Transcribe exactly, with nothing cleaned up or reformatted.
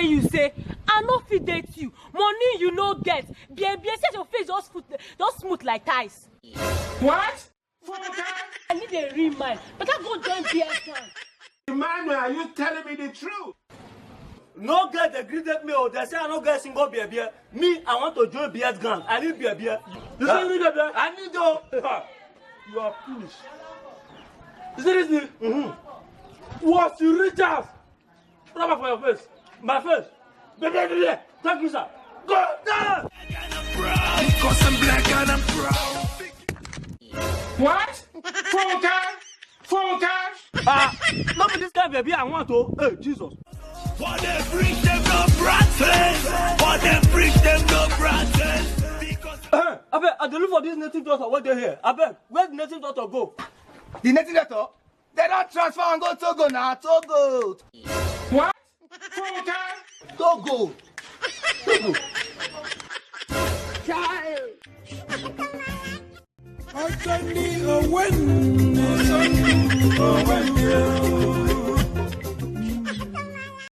You say, "I no fit date you. Money you no get. Baby, say your face just smooth, just smooth like tiles." What? Funke? I need a real man. Better go join B S gang. Emmanuel, are you telling me the truth? No girl dey greeted me o. They say I no get single beer beer. Me, I want to join B S gang. I need beer beer. You say you need beer beer? I need o. Ha. You are foolish. You see this thing? Mm-hmm. Once you reach house, rub am for your face. My face. Baby, baby, baby. Thank you, sir. Go down. Because I'm black and I'm proud. What? Funke? Funke? Ah, no be this kind baby I want o. Hey, Jesus. For them preach them no practice. For them preach them no practice. Because Eh, abeg, I dey look for this native doctor wey dey here. Abeg, where the native doctor go? The native doctor? They don transfer and go Togo na, Togo. What? Funke? Togo. Togo. Chai. Ọjọ́ ní owó ní, owó ní o.